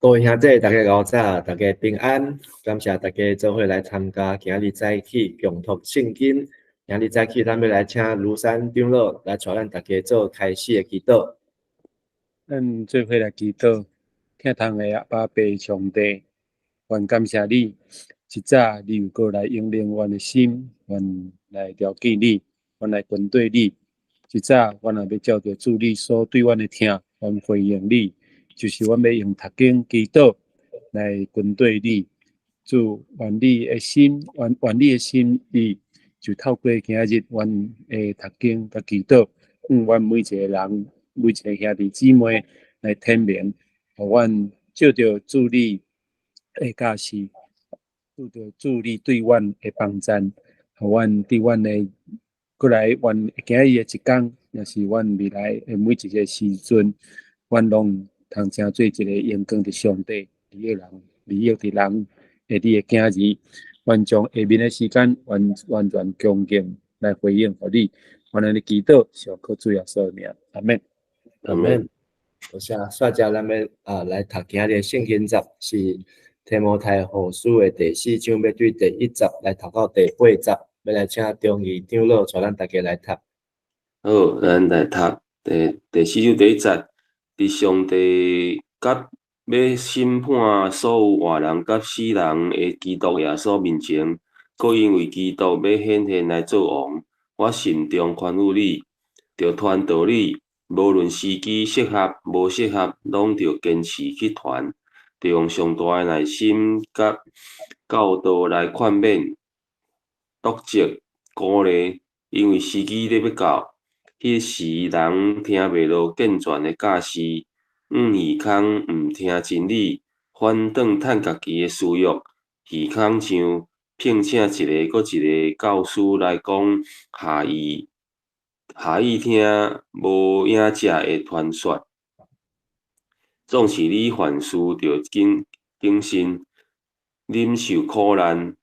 各位兄弟，大家午早，大家平安，感謝大家做伙來參加今仔日早起共讀聖經。今仔日早起，咱欲來請盧山長老來帶咱大家做開始的祈禱。咱做伙來祈禱，疼痛的阿爸父上帝，阮感謝你，這早你又閣來引領阮的心，阮來牢記你，阮來跟綴你。這早阮也欲照著主你所對阮的疼，阮回應你。就是阮欲用讀經祈禱來跟綴你，主願你的心，願願你的心意，就透過今日阮的讀經佮祈禱，向阮每一个人、每一个兄弟姊妹來顯明，予阮照著主你的教示，照著主你對阮的幫贊，予阮佇阮的過來，阮今日的一工，也是阮未來的每一个時陣，阮攏通成做一个榮光佇上帝利益人、利益佇人的你的囝兒，阮將下面的時間完完全恭敬來回應予你，阮按呢祈禱，是靠主耶穌的名，阿們。阿們。多謝，煞只咱欲啊來讀今日的聖經節，是提摩太後書的第四章，欲對第一節來讀到第八節，欲來請中義長老帶咱大家來讀。好，咱來讀第第四章第一節。佇上帝佮欲審判所有活人佮死人的基督耶穌面前，閣因為基督欲顯現來做王，我慎重勸諭你，著傳道理，無論時機適合無適合，攏著堅持去傳，著用上大的耐心佮教導來勸勉、督責、鼓勵，因為時機咧欲到。彼時人聽袂落健全的教示，向耳空毋聽真理，反轉趁家己的私欲，耳空像聘請一个閣一个教師來講合意合意聽無影者的傳說。總是你凡事著謹謹慎，忍受苦難，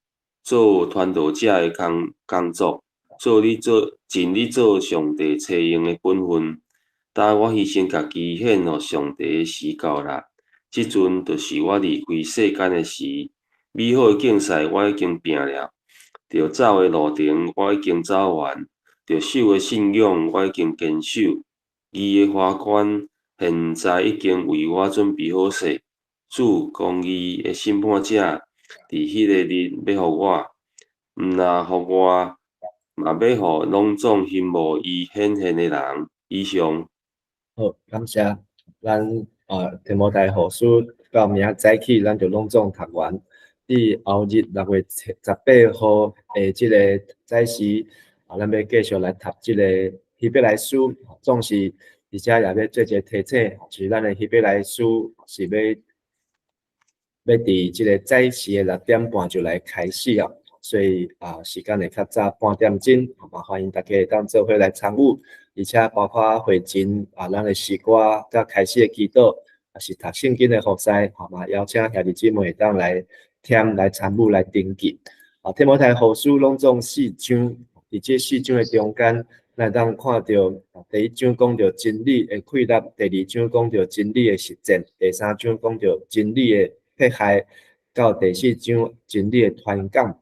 做傳道者的工工作。做你做盡你做上帝差用的本分。當我犧牲家己獻予上帝的時到啦，這陣就是我離開世間的時。美好的競賽我已經拼了，著走的路程我已經走完，著守的信仰我已經堅守。義的華冠現在已經為我準備好勢，主公義的審判者佇彼个日欲予我，毋若予我，嘛欲予攏總欣慕伊顯現的人以上。好，感謝。咱啊，提摩太後書到明仔早起，咱就攏總讀完。佇後日6月18號的這个早時，啊，咱欲繼續來讀這个希伯來書，總是而且也欲做一个提醒，就是咱的希伯來書是欲欲佇這个早時的6點半就來開始啊。所以啊，時間會較早半點鐘，嘛歡迎大家會當做伙來參與，而且包括會前啊，咱的詩歌佮開始的祈禱，也是讀聖經的服侍，吼嘛邀請兄弟姊妹會當來聽、來參與、來登記。啊，提摩太後書攏總四章，佇這四章的中間，咱會當看著第一章講著真理的確立，第二章講著真理的實踐，第三章講著真理的迫害，到第四章真理的傳講。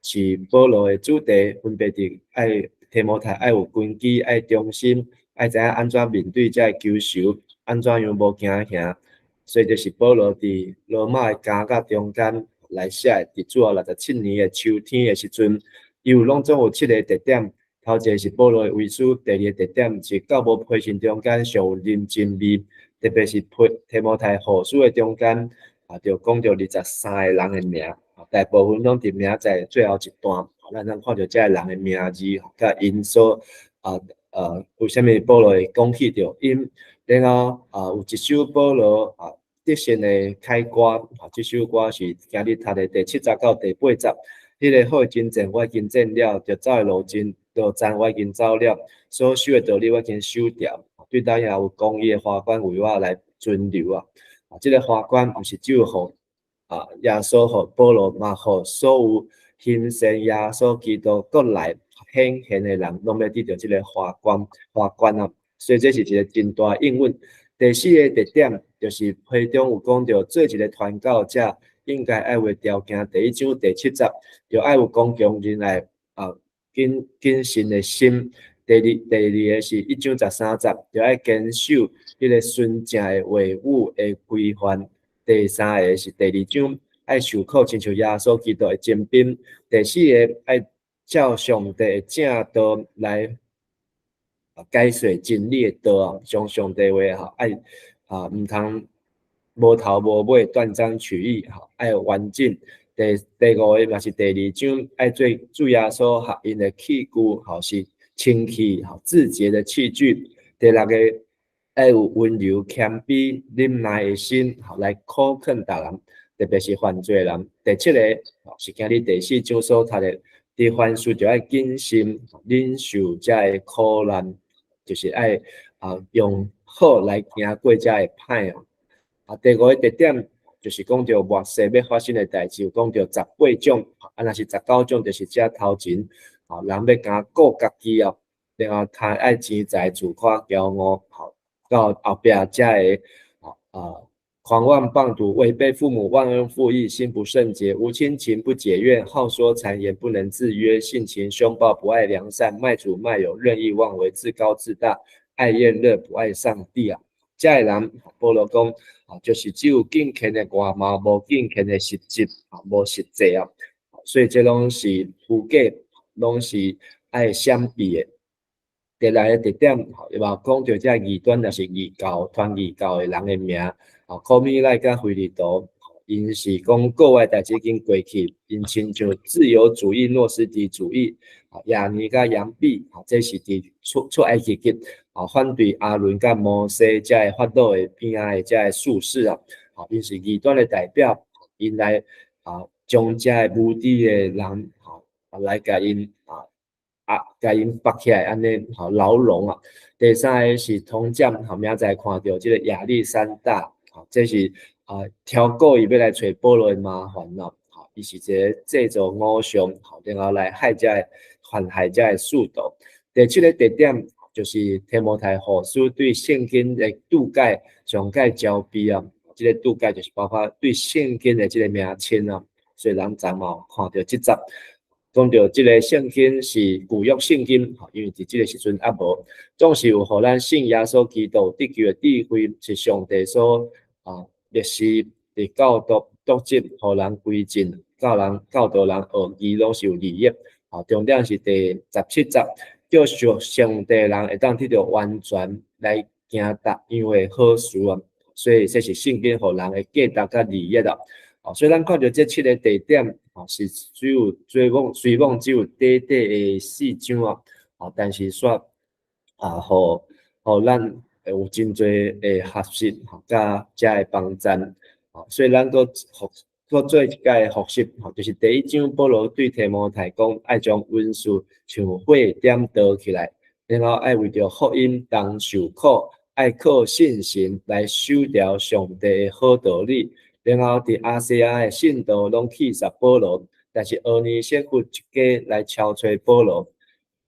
是保羅的主題，分別佇愛提摩太愛有根基，愛忠心，愛知影按怎面對這个求仇，按怎樣無驚嚇。所以這是保羅佇羅馬的監獄中間來寫的，佇主後67年的秋天的時陣，伊有攏總有七个特點。頭一个是保羅的遺書，第二個特點是到無批信中間上有人情味，特別是批提摩太後書的中間，啊，就講著23個人的名。大部分攏佇明仔載最後一段，咱通看著這个人的名字，佮𪜶所啊呃，為啥物保羅會講起著𪜶？然後啊，有一首保羅啊得勝的凱歌，啊，這首歌是今日讀的第七節到第八節。彼个好的征戰我已經戰了，著走的路程路程我已經走了，所守的道理我已經守牢。對底也有公義的華冠為我來存留啊！啊，這个華冠毋是只有予啊，耶穌予保羅嘛，予所有欣羨耶穌基督閣來顯現的人，攏欲得著這个華冠華冠啊！所以這是一个真大應允。第四个特點就是批中有講著做一个傳教者應該愛有的條件。第一章第七節，就愛有剛強忍耐啊謹謹慎的心。第二个是一章13節，就愛堅守彼个純正的話語的規範。第三个是第二章，愛受苦親像耶穌基督的精兵。第四个愛照上帝的正道來解說真理的道啊，將上帝話吼愛啊，毋通無頭無尾斷章取義吼，愛完整。第五个嘛是第二章，愛做主耶穌合用的器具，吼是清器吼自潔的器具。第六個愛有溫柔謙卑忍耐的心，吼來苦勸別人，特別是犯罪的人。第七个是今日第四章所讀的，佇凡事就愛謹慎忍受遮个苦難，就是愛啊用好來行過遮个歹哦。啊，第五个特點就是講著末世欲發生的代誌，有講著十八種，啊，若是19種，就是這頭前，啊，人欲敢顧家己哦，然後貪愛錢財，自誇驕傲，吼，到後壁遮个，啊，狂妄棒毒，違背父母，忘恩負義，心不聖潔，無親情，不解怨，好說讒言，不能自約，性情兇暴，不愛良善，賣主賣友，任意妄為，自高自大，愛宴樂，不愛上帝啊！這个人，保羅講，啊，就是只有敬虔的外貌，無敬虔的實質，啊，無實際啊，所以這攏是虛假，攏是愛閃避的。第六个特點，伊嘛講著這異端，就是異教、傳異教的人的名，啊，可米萊佮腓利陀，𪜶是講國外代誌已經過去，𪜶親像自由主義、諾斯底主義，啊，亞尼佮揚比，啊，這是佇出埃及記，啊，反對亞倫佮摩西這个法老的邊仔的這个術士啊，啊，𪜶是異端的代表，𪜶來啊，將這个無知的人，啊，來共𪜶啊。啊，共𪜶縛起來按呢，吼牢籠啊。第三个是通鑑，吼明仔載看著這个亞歷山大，吼這是啊挑故意欲來揣保羅的麻煩咯，吼伊是一个製造偶像，吼然後來害這个陷害這个使徒。第七个特點就是提摩太後書對聖經的注解上蓋焦備啊，這个注解就是包括對聖經的這个名稱啊，所以咱昨嘛有看著這節。講著這个聖經是舊約聖經，因為佇這个時陣猶無，總是有予咱信耶穌基督得救的智慧，是上帝所啊默示佇教導篤責，予人歸正，教人教導人學義，攏是有利益。啊，重點是第17節，叫屬上帝人會當得著完全來行逐樣的好事啊。所以這是聖經予人的價值佮利益啊。哦，所以咱看著這七个特點，哦，是只有追望，雖講只有短短的四章啊，哦，但是煞啊，予咱會有真濟的學習，吼，佮遮的幫贊，哦，所以咱閣閣做一擺複習，吼，就是第一章保羅對提摩太講，愛將文士像火點著起來，然後愛為著福音同受苦，愛靠信心來守牢上帝的好道理。然後佇亞細亞的信徒攏棄殺保羅，但是俄尼西弗一家來敲揣保羅。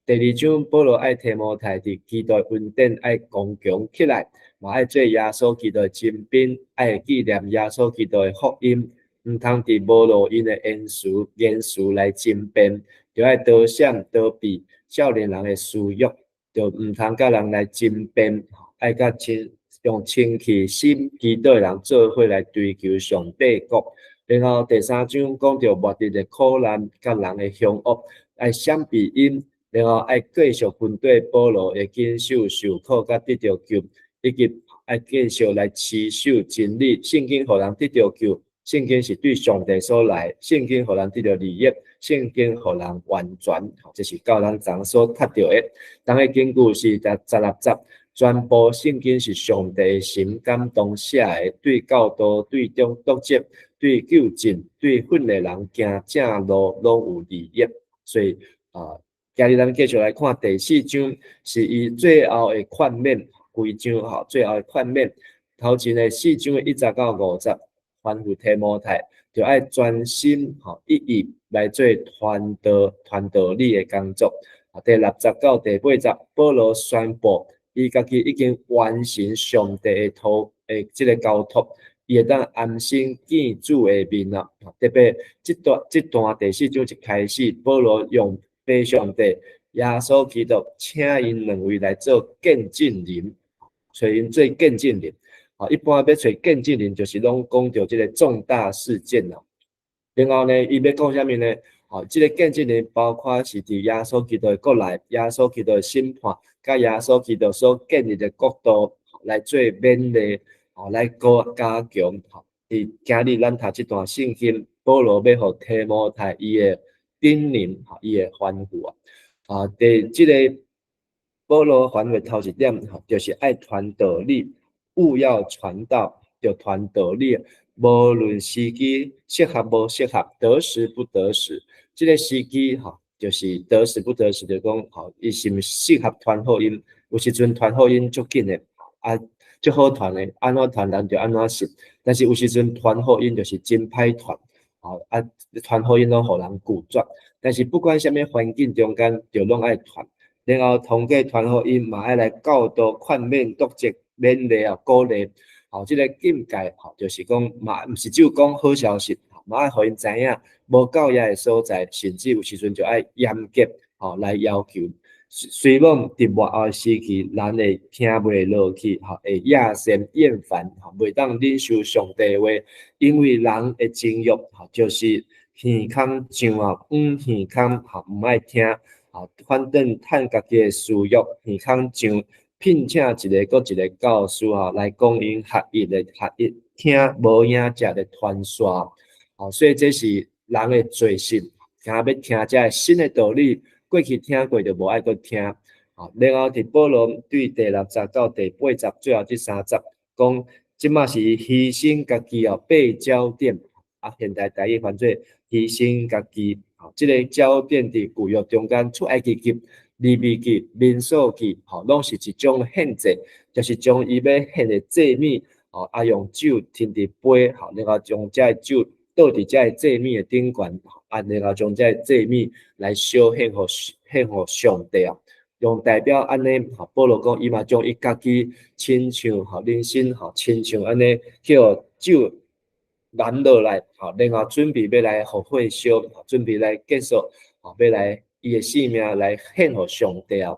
第二章保羅愛提摩太佇基督恩典愛剛強起來，嘛愛做耶穌基督的精兵，愛紀念耶穌基督的福音，毋通佇無路用的言辭來爭辯，著愛躲閃逃避少年人的私欲，著毋通佮人來爭辯，愛佮親。用清氣心祈禱的人做伙來追求上帝國。然後第三章講著末日的苦難佮人的兇惡，愛閃避𪜶，然後愛繼續跟綴保羅會謹守受苦佮得著救，以及愛繼續來持守真理。聖經予人得著救，聖經是對上帝所來，聖經予人得著利益，聖經予人完全。這是到咱昨所讀著的。當个根據是第16節。全部聖經是上帝神感動寫的，對教導、對中督責、對糾正、對訓練人行正路，攏有利益。所以啊，今日咱繼續來看第四章，是伊最後的勸勉，規章吼，最後的勸勉。頭前的四章的1節到5節，吩咐提摩太，就愛專心吼一意來做傳道、傳道理的工作。啊，第6節到第8節，保羅宣布。伊家己已經完成上帝的託的這个交託，伊會當安心見主的面啊。特別這段第四章一開始，保羅用父上帝、耶穌基督請𪜶兩位來做見證人，揣𪜶做見證人。啊，一般欲揣見證人，就是攏講著這个重大事件啊。然後呢，伊欲講啥物呢？哦，這个見證人包括是佇耶穌基督的國內，耶穌基督的審判，佮耶穌基督所建立的國度來做勉勵，哦，來閣加強。吼，佇今日咱讀這段聖經，保羅欲予提摩太伊的叮嚀，吼，伊的吩咐啊。啊，佇這个保羅煩的頭一點，吼，就是愛傳道理，務要傳道，著傳道理，無論時機適合無適合，得時不得時。這个時機吼，就是得時不得時，就講吼，伊是毋是適合傳福音？有時陣傳福音足緊的，啊，足好傳的，按怎傳人就按怎信。但是有時陣傳福音就是真歹傳，吼啊，傳福音攏予人拒絕。但是不管啥物環境中間，就攏愛傳。然後通過傳福音嘛，愛來教導、勸勉、督責、勉勵啊、鼓勵。吼，這个禁戒吼，就是講嘛，毋是只有講好消息，嘛愛予𪜶知影，無夠額的所在，甚至有時陣就愛嚴格吼來要求。雖罔佇末後時期，人會聽袂落去，吼，會厭善厭煩，吼，袂當忍受上帝話，因為人的情慾，吼，就是耳孔上啊，往耳孔，吼，毋愛聽，吼，反轉趁家己的私欲，耳孔上，聘請一个閣一个教師，吼，來講𪜶合意的合意聽無影食的傳說，吼，所以這是人的罪性，敢欲聽這新的道理。過去聽過就無愛閣聽，吼。然後佇保羅對第六節到第八節最後這三節講，這馬是犧牲家己哦，被澆奠，啊，現代台語翻做犧牲家己，吼，這个澆奠佇舊約中間出埃及記、利未記、民數記，吼，攏是一種獻祭，就是將伊欲獻的祭物，吼，啊，用酒添佇杯，吼，然後將這个酒倒佇這个祭物的頂懸。啊，然後將這个祭物來燒獻予獻予上帝啊，用代表按呢，吼，保羅講伊嘛將伊家己親像吼人生吼親像按呢予酒淋落來，吼，然後準備欲來予火燒，準備來結束，吼，欲來伊的性命來獻予上帝啊，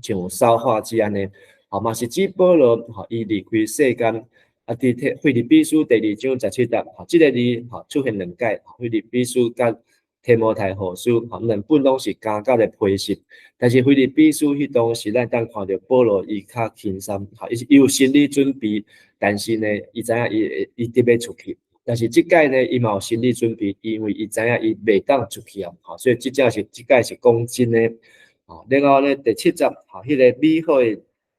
像燒化祭按呢，吼，嘛是指保羅吼伊離開世間。啊，佇提腓立比書第二章17節，吼，這个字吼出現兩擺，腓立比書佮提摩太後書，吼，兩本攏是加甲的批信，但是腓立比書彼當時咱當看著保羅伊較輕鬆，吼，伊有心理準備，但是呢，伊知影伊伊得欲出去，但是這擺呢，伊嘛有心理準備，因為伊知影伊袂當出去啊，吼，所以這才是這擺是講真的，吼，然後呢，第七節，吼，彼个美好的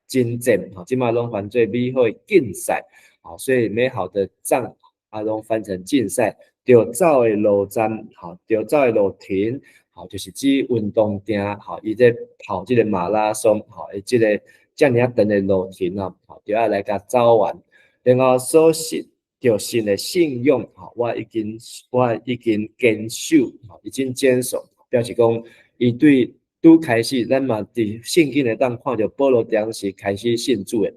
征戰，吼，這馬攏翻做美好的競賽。好，所以美好的仗，啊，攏翻成競賽，著走的路站，吼，著走的路程，吼，就是指運動場，吼，伊咧跑這个馬拉松，吼，伊這个遮爾仔長的路程啊，吼，著愛來共走完。然後所信著信的信仰，吼，我已經堅守，吼，已經堅守，表示講伊對拄開始，咱嘛佇聖經會當看著保羅當時開始信主的。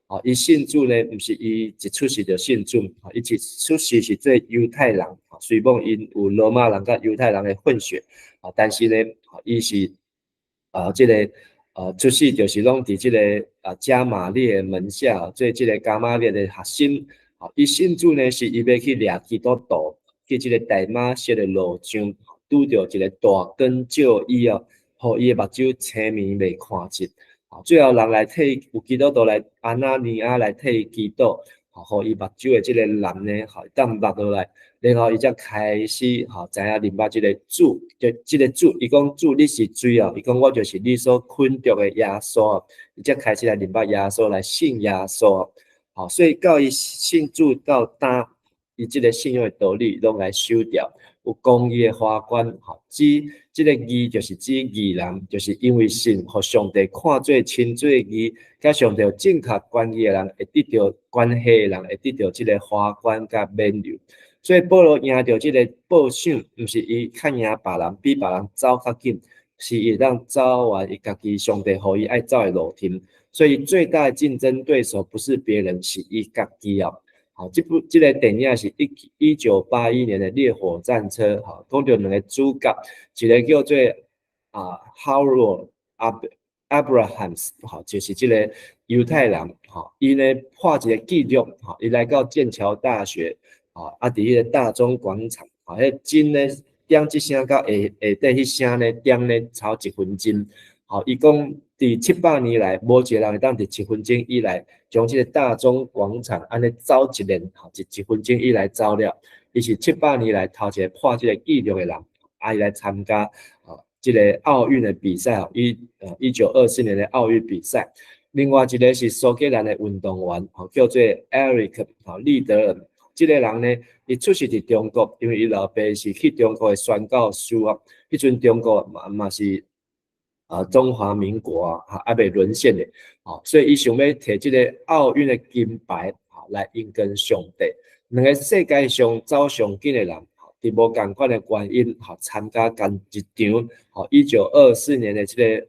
吼，伊信主呢，毋是伊一出世就信主，吼，伊一出世是做猶太人，雖罔𪜶有羅馬人佮猶太人的混血，啊，但是呢，伊是啊，這个出世就是攏佇這个啊迦瑪列的門下，做這个迦瑪列的學生。吼，伊信主呢，是伊欲去掠基督徒，去這个大馬色的路上，拄著一个大光照伊哦，予伊的目睭青盲袂看見。最後人來替有基督徒來亞拿尼亞來替伊祈禱，吼，予伊目睭的這个藍呢，吼，當落落來，然後伊才開始吼知影認捌這个主，就這个主，伊講主你是誰哦？伊講我就是你所捆著的耶穌，伊才開始來認捌耶穌，來信耶穌，吼，所以到伊信主到今，伊這个信仰的道理攏來守牢。有公義的華冠，吼，指這个義就是指義人，就是因為信，予上帝看做稱做義，佮上帝有正確關係的人，會得著關係的人，會得著這个華冠佮勉勵。所以保羅贏著這个報賞，毋是伊較贏別人，比別人走較緊，是伊會當走完伊家己上帝予伊愛走的路程。所以最大的競爭對手不是別人，是伊家己啊。好，這部這個電影是1981年的《烈火戰車》，吼，講著兩个主角，一个叫做Harold Abrahams，吼，就是這个猶太人，吼，伊呢破一个紀錄，吼，伊來到劍橋大學，吼，啊，佇彼个大鐘廣場，吼，彼鐘呢點一聲到下下底彼聲呢點呢超一分鐘，吼，伊講佇700年來，無一个人會當佇一分鐘以內將這个大鐘廣場按呢走一輪，吼，一分鐘以內走了，伊是七百年來頭一个破這个紀錄的人，啊，伊來參加這个奧運的比賽，吼，1924年的奧運比賽。另外一个是蘇格蘭的運動員，吼，叫做 Eric，吼，利德爾。這个人呢，伊出世佇中國，因為伊老爸是去中國的宣教師啊。彼陣中國嘛是中華民國啊，猶未淪陷的，吼，所以伊想欲提這个奧運的金牌，吼，來榮光上帝。兩个世界上走上緊的人，佇無仝款的原因，吼，參加仝一場，吼，1924年的這个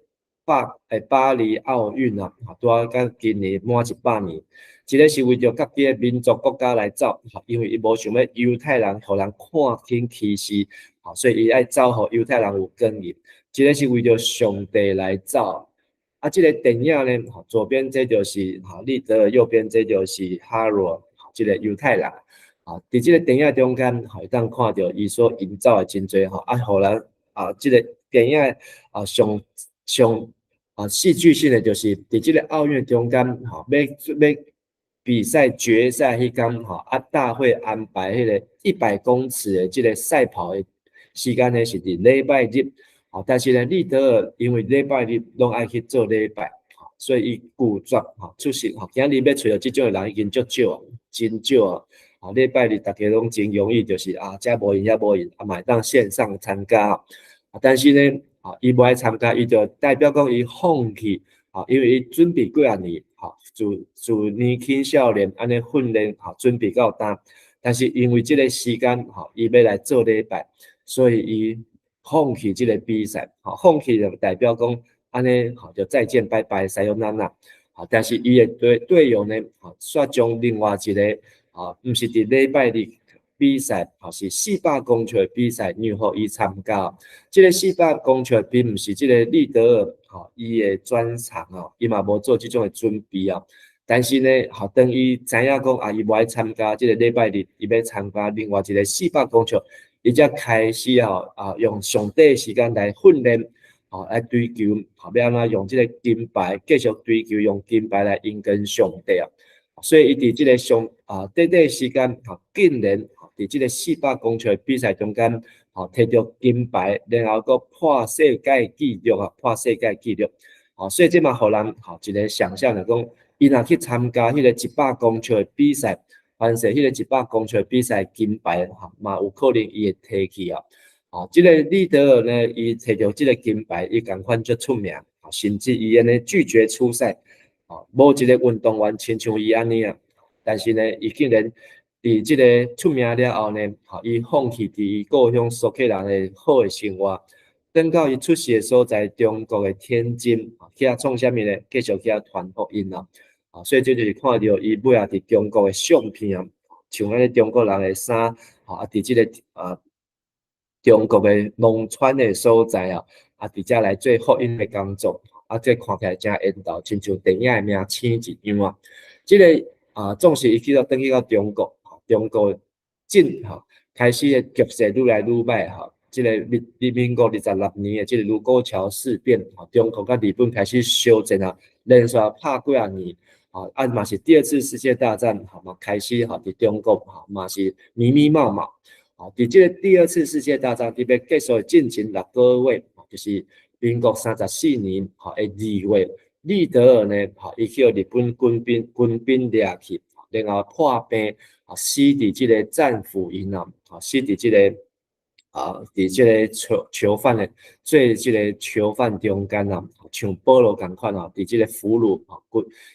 巴黎奧運啊，拄仔佮今年滿100年。一个是為著家己的民族國家來走，因為伊無想欲猶太人予人看輕歧視，吼，所以伊愛走予猶太人有光榮。一个是為著上帝來走。啊，這个電影呢，左邊這就是吼利德爾，右邊這就是哈羅，這个猶太人。啊，佇這个電影中間，會當看著伊所營造的真濟吼，啊，予人啊，這个電影啊上上戲劇性的就是佇這个奧運中間，吼，欲欲比賽決賽彼工吼，啊，大會安排彼个100公尺的這个賽跑的時間呢，是佇禮拜日，吼，但是呢，利德爾因為禮拜日攏愛去做禮拜，所以伊拒絕吼出席，吼，今日欲揣著這種的人已經足少啊，真少啊，吼，禮拜日逐家攏真容易，就是啊，遮無閒遐無閒，啊，嘛會當線上參加，啊，但是呢，啊，伊無愛參加，伊就代表講伊放棄，啊，因為伊準備幾仔年，吼，自年輕少年按呢訓練，吼，準備到今，但是因為這个時間，吼，伊欲來做禮拜，所以伊放棄這个比賽，吼，放棄就代表講按呢，吼，就再見拜拜，さよなら，吼，但是伊的隊友呢，吼，煞將另外一个，吼，毋是佇禮拜日比賽，吼，是四百公尺的比賽，讓予伊參加。這个四百公尺並毋是這个利德爾，吼，伊的專長哦，伊嘛無做這種的準備啊。但是呢，吼，當伊知影講啊，伊無愛參加這个禮拜日，伊欲參加另外一个四百公尺，伊才開始吼啊，用上短時間來訓練，吼，來追求，吼，欲按怎用這个金牌，繼續追求用金牌來榮光上帝啊。所以伊佇這个上啊短短時間，吼，竟然佇這个四百公尺的比賽中間，吼，提著金牌，然後閣破世界紀錄啊，破世界紀錄。吼，所以這嘛予人吼一个想象就講，伊若去參加彼个一百公尺的比賽，凡是彼个一百公尺的比賽金牌，吼，嘛有可能伊會提去啊。吼，這个利德爾呢，伊提著這个金牌，伊仝款足出名，甚至伊按呢拒絕出賽，吼，無一个運動員親像伊按呢啊。但是呢，伊竟然佇這个出名了後呢，吼，伊放棄佇伊故鄉蘇格蘭的好的生活，轉到伊出世的所在中國的天津，去遐創啥物呢？繼續去遐傳福音啊！啊，所以這就是看著伊尾仔佇中國的相片啊，像按呢中國人的衫，啊，佇這个中國的農村的所在啊，啊，佇遮來做福音的工作，啊，這看起來誠緣投，親像電影的明星一樣啊。這个啊，總是伊去到轉去到中國，中國進吼開始的局勢愈來愈歹吼。這个民國26年的這个盧溝橋事變，吼，中國佮日本開始相戰啊，連續拍幾仔年，吼，啊嘛是第二次世界大戰，吼嘛開始吼，佇中國吼嘛是密密麻麻，吼，佇這个第二次世界大戰佇欲結束的進前6個月，就是民國34年吼的2月，利德爾呢，吼，伊去予日本軍兵掠去，然後破病，死佇這个戰俘營啊，死佇這个佇這个囚犯的做這个囚犯中間啊，像保羅仝款啊，佇這个俘虜啊，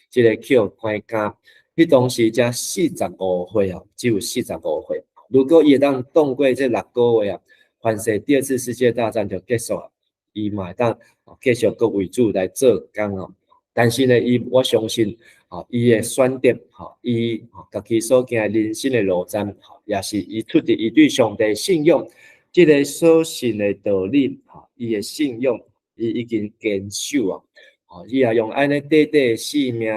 這个去予關監，彼當時才四十五歲啊，只有四十五歲。如果伊會當擋過這6個月啊，凡勢第二次世界大戰就結束啊。伊嘛會當繼續閣為主來做工哦。但是呢，伊我相信，吼，伊的選擇，吼，伊家己所行的人生的路程，也是伊出佇伊對上帝信仰，這个所信的道理，吼，伊的信仰，伊已經堅守啊，吼，伊也用按呢短短的性命，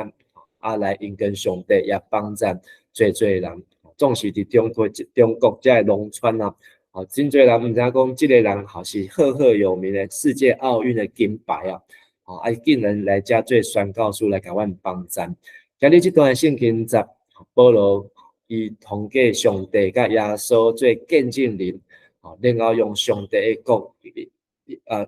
啊來榮光上帝，也幫贊濟濟人，總是佇中國中國這个農村啊，吼，真濟人毋知影講這个人吼是赫赫有名的世界奧運的金牌啊，吼，啊，伊竟然來遮做宣教師來共阮幫贊。今日這段聖經節，保羅伊通過上帝佮耶穌做見證人，吼，然後用上帝的國，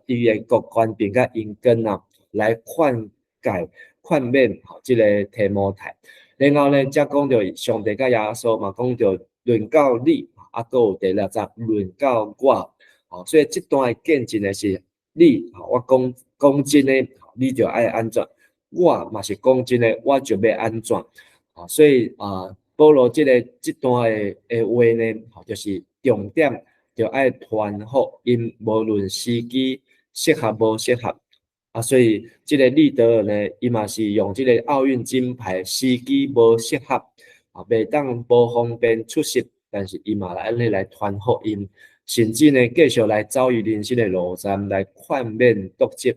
伊的國權柄佮榮光啊，來勸誡、勸勉吼這个提摩太。然後呢，才講著上帝佮耶穌嘛，講著論到你，啊，閣有第六節論到我，吼，所以這段的見證的是你，我講講真的，你就愛按怎？我嘛是講真的，我就欲按怎？啊，所以啊，保羅這个這段的的話呢，就是重點，就愛傳福音，無論時機適合無適合。啊，所以這个利德爾呢，伊嘛是用這个奧運金牌，時機無適合，啊，袂當無方便出席，但是伊嘛來按呢來傳福音，甚至呢繼續來走伊人生的路程來勸勉督責。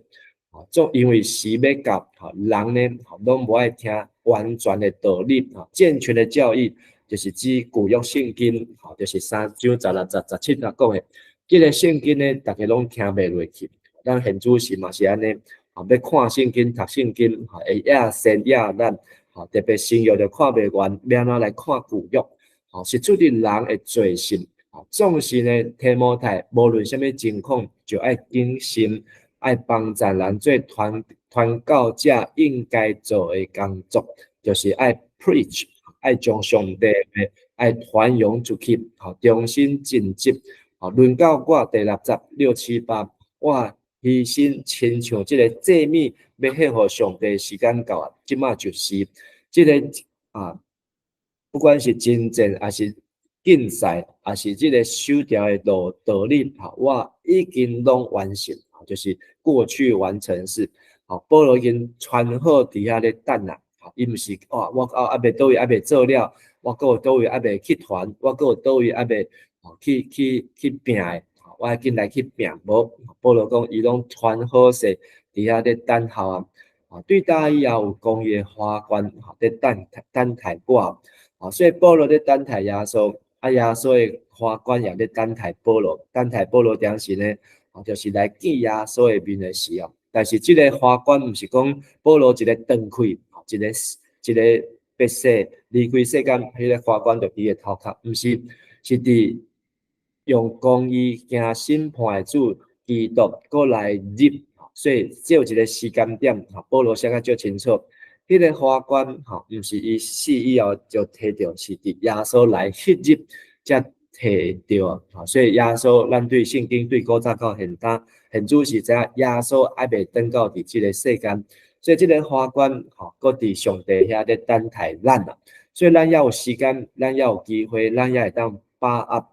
啊，總因為時欲到，吼，人呢，攏無愛聽完全的道理，健全的教義，就是指舊約聖經，吼，就是三章十六節、十七節講的，這个聖經呢，逐家攏聽袂落去。咱現主時嘛是按呢，啊，欲看聖經、讀聖經，會厭先厭懶，吼，特別新約就看袂完，欲按怎來看舊約？吼，是出佇人的罪性，吼，總是呢，提摩太無論啥物情況，就愛謹慎，愛幫贊人做傳傳教者應該做的工作，就是愛 preach，愛將上帝的愛傳揚出去，吼，忠心盡職，吼，論到我第六節六七八，我犧牲親像這个祭物，欲獻予上帝時間到啊，這馬就是這个啊，不管是征戰，抑是競賽，抑是這个守條的道道理，吼，我已經攏完成，就是過去完成式。吼，保羅已經傳好佇遐咧等啊，伊毋是哇，我猶猶未佗位猶未做了，我閣有佗位猶未去傳，我閣有佗位猶未去去去拼的。我愛緊來去拼，無保羅講伊攏傳好勢，佇遐咧等候啊。啊，對今以後有公義的華冠，佇等等待我。啊，所以保羅咧等待耶穌，啊，耶穌的華冠也咧等待保羅，等待保羅當時呢，啊，就是來見耶穌的面的時候。但是這个華冠毋是講保羅一个斷開，一个一个別說離開世間，彼个華冠就佇伊的頭殼，毋是，是佇用公義行審判的主基督閣來入，所以這有一个時間點，保羅寫甲足清楚。彼个華冠吼，毋是伊死以後就提著，是佇耶穌來彼日才提著。所以耶穌，咱對聖經對古早到現今，現主時知影耶穌猶未轉到佇這个世間，所以這个華冠吼，閣佇上帝遐咧等待咱啊。所以咱猶有時間，咱猶有機會，咱也會當把握。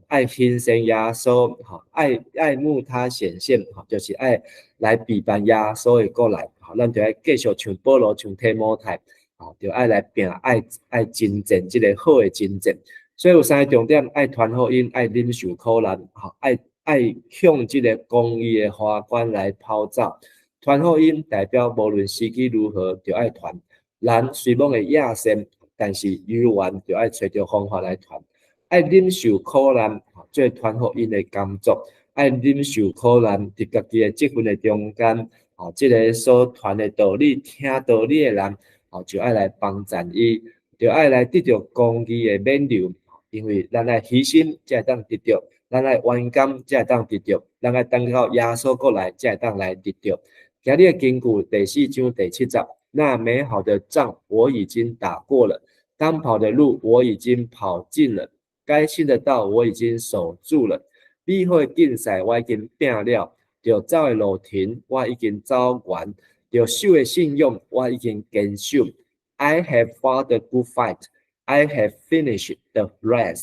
愛欣賞耶穌，吼，愛愛慕他顯現，吼，就是愛來備辦耶穌的過來，吼，咱就愛繼續像保羅、像提摩太，吼，就愛來拼，愛愛征戰這个好的征戰。所以有三个重點：愛傳福音，愛忍受苦難，吼，愛愛向這个公義的華冠來跑走。傳福音代表無論時機如何，就愛傳。人雖罔會厭善，但是猶原就愛揣著方法來傳。愛忍受苦難，做傳福音的工作；愛忍受苦難，佇家己的職分的中間，吼，這个所傳的道理、聽道理的人，吼，就愛來幫贊伊，就愛來得著公義的勉勵。因為咱愛犧牲，才會當得著；咱愛勇敢，才會當得著；咱愛等到耶穌過來，才會當來得著。今日的經句第四章第七節，那美好的仗我已經打過了，當跑的路我已經跑盡了。該信的道我已經守住了，美好的競賽我已經拼了，著走的路程我已經走完，著守的信仰我已經堅守。I have fought the good fight, I have finished the race,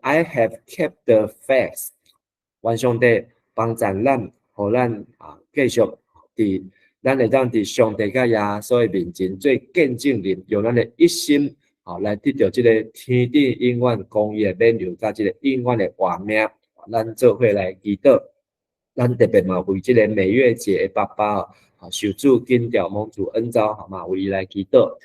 I have kept the faith。願上帝幫贊咱，予予咱啊繼續佇咱會當佇上帝佮耶穌的面前做見證人，用咱的一生啊來得著這個天頂永遠公義的免留，佮這個永遠的活命。咱做伙來祈禱，咱特別嘛為這個美月姐的爸爸啊，受主緊吊蒙主恩召，嘛為伊來祈禱。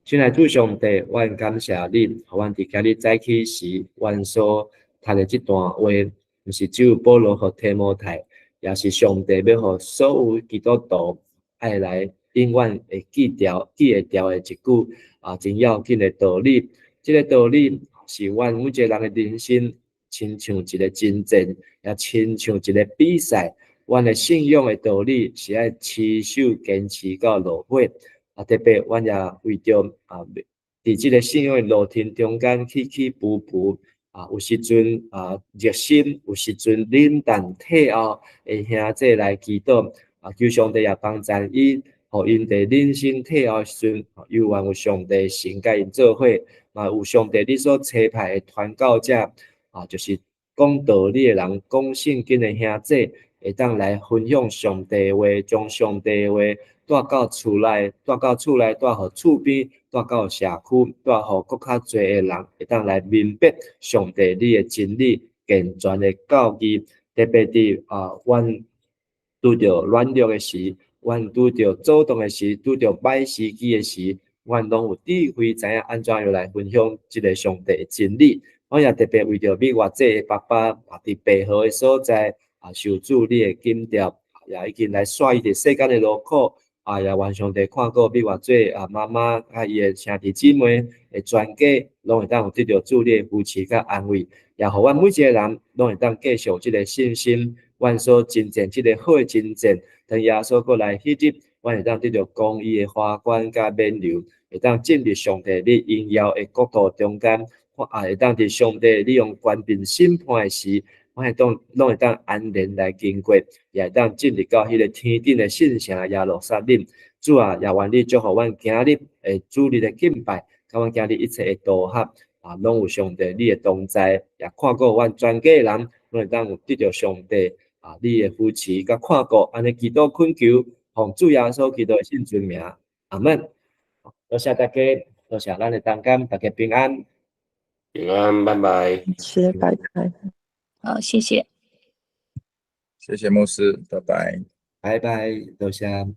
親愛主上帝，阮感謝你，予阮佇今日早起時，阮所讀的這段話，毋是只有保羅和提摩太，也是上帝欲予所有基督徒愛來永遠會記牢、記會牢的一句啊，真要緊的道理。這個道理是阮每一個人的人生，親像一個征戰，也親像一個比賽。阮的信仰的道理是愛持守堅持到落尾。啊，特別阮也為著啊，佇這個信仰的路程中間起起伏伏，啊，有時陣啊熱心，有時陣冷淡退後的兄弟來祈禱，啊，求上帝也幫助𪜶，予𪜶佇人生退後時陣，猶原有上帝神佮𪜶做伙，嘛有上帝你所差派的傳教者，啊，就是講道理的人，講聖經的兄弟，會當來分享上帝話，將上帝話帶到厝內，帶到厝內，帶予厝邊，帶到社區，帶予閣較濟的人，會當來明白上帝你的真理、健全的教義。特別佇啊，阮拄著軟弱的時，阮拄著阻擋的時，拄著歹時機的時，阮攏有智慧知影按怎樣來分享這个上帝的真理。我也特別為著美月姐的爸爸啊，佇白河的所在啊，受主你的緊吊，也已經來煞伊佇世間的勞苦。啊，也願上帝看顧美月姐啊媽媽佮伊的兄弟姊妹的全家，攏會當有得著主你的扶持佮安慰，也予阮每一個人攏會當繼續這个信心，阮所征戰這个好的征戰，當耶穌閣來彼日，阮會當得著公義的華冠佮免留，會當進入上帝你榮耀的國度中間，啊，會當佇上帝你用權柄審判的時，阮會當攏會當安然來經過，也會當進入到彼个天頂的聖城耶路撒冷。主啊，也願你祝福阮今日的主日的敬拜，佮阮今日一切的導合啊，攏有上帝你的同在，也看顧阮全家人，攏會當有得著上帝啊你的扶持佮看顧，按呢祈禱懇求，奉主耶穌基督的聖尊名，阿門。多謝大家，多謝咱的同工，大家平安。平安，拜拜。謝謝，拜拜。好，謝謝。謝謝牧師，拜拜。拜拜，多謝。